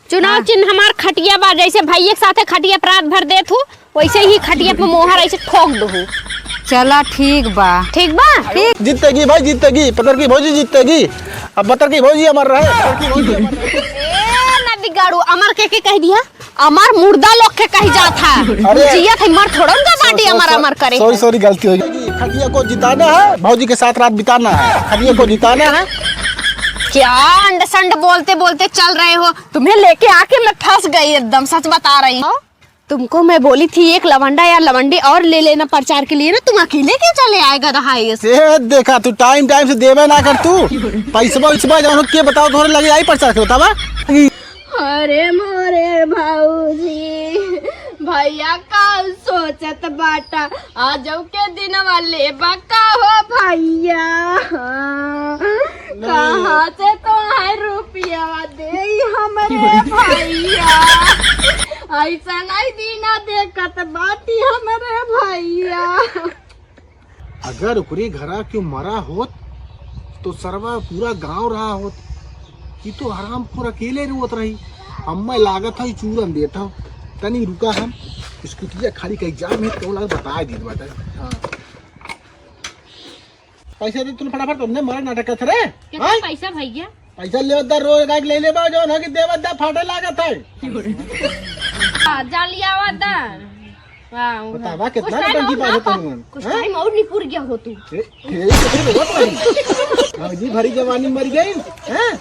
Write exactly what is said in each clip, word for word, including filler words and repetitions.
चुनाव हाँ। चिन्ह हमार खटिया बा, जैसे भैया के साथे खटिया पे रात भर देत हूँ, वैसे ही खटिया पे मोहर ऐसे ठोक दो। चला ठीक बा। ठीक बा? ठीक। जीतेगी भाई, जीतेगी, पतर की भौजी जीतेगी। अब पतर की भौजी अमर रहे, पतर की भौजी अमर रहे। ए, ना बिगाड़ू, अमर के, के कह दिया? अमर मुर्दा लोग के कह जात है। अरे। जियत है, मर थोड़ो उनका बाटी अमर अमर करे। Sorry, sorry, गलती हो गई। खटिया को जिताना है, भौजी के साथ रात बिताना है, खटिया को जिताना है। क्या अंड संड बोलते बोलते चल रहे हो? तुम्हें लेके आके मैं फंस गई एकदम, सच बता रही हूँ। तुमको मैं बोली थी एक लवंडा या लवंडी और ले लेना प्रचार के लिए ना, तुम अकेले क्यों चले आए गधा है ये? से देखा तू time time से देवे ना कर तू। पैसबा उइसबा जौन हो के बताओ तोहरे लगे आई प्रचार के बतावा। अरे मोरे भौजी, भैया का सोचत बाटा, आजऊ के दिनवा लेबा का हो भैया? नहीं। कहाँ से तोहार रुपया देई हमरे भैया? ऐसा नहीं दीना देखत बाटी हमरे भैया। अगर ओकरे घरा केहू मरा होत, तो सरवा पूरा गांव रहा होत। ई तो हरामखोर अकेले रोवत रही। हम्मे लागत है चूरन देत हौ। तनी रुका, हम स्कूटिया खाली कई जाम है, तो लग बताए दीत बाटे। हाँ। पैसा दे तूने फटाफट, तुमने मरे नाटक करत रे। कितना हाँ? पैसा भैया? पैसा लेवत दा, रोज गाय के ले ले बा, जौन है कि देवत दा, फाटे लागत है। हाँ, जालियावा दा। हाँ, बतावा, कुछ कितना time नौटंकी और बाजत ना है पा-, तुमन, कुछ हाँ? Time और निपुर गया हो तू। ए, ए, ये तो बहुत बड़ी। हाँ जी, भरी जवानी मर गई, हैं?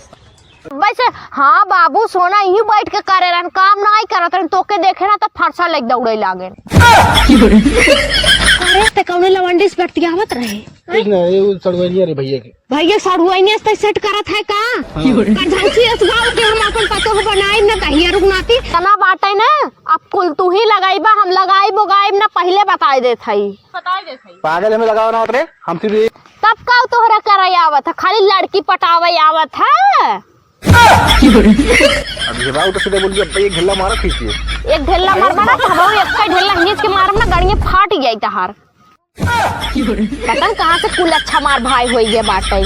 वैसे, हाँ बाबू, सोना यहीं बैठ के करे रहन, काम नाहीं करत रहन, तोके देखे ना तो फरसा लेके दौड़े लागे। अरे, ते कौने लवंडी से बतियावत रहे? कुछ ना, ये वो सड़वैनिया रे भैया के। भैया, सड़ुआइने से set करत है का? हाँ। कंजौसी अस गाँव के हम अपन पतोह बनाइब न दहिया रुगनाती। तना बाटे न, अब कुल तू ही लगाइबा, हम लगाइब उगाइब न, पहिले बताइ देत हई। बताइ देत हई। पागल हमें लगावा ना उतरे, हम फिर भी तब का तोहरा करे आवत है, खाली लड़की पटावे आवत है। अब ये बात तो सीधे बोल दिया, एक ढेला मारा खींचिए। एक ढेला मार मारा, तो हम एक का ढेला खींच के मारब ना, गड़िए फाट जाई तहार। पता न कहाँ से कुल अच्छा मार भाई होई गए बाटे।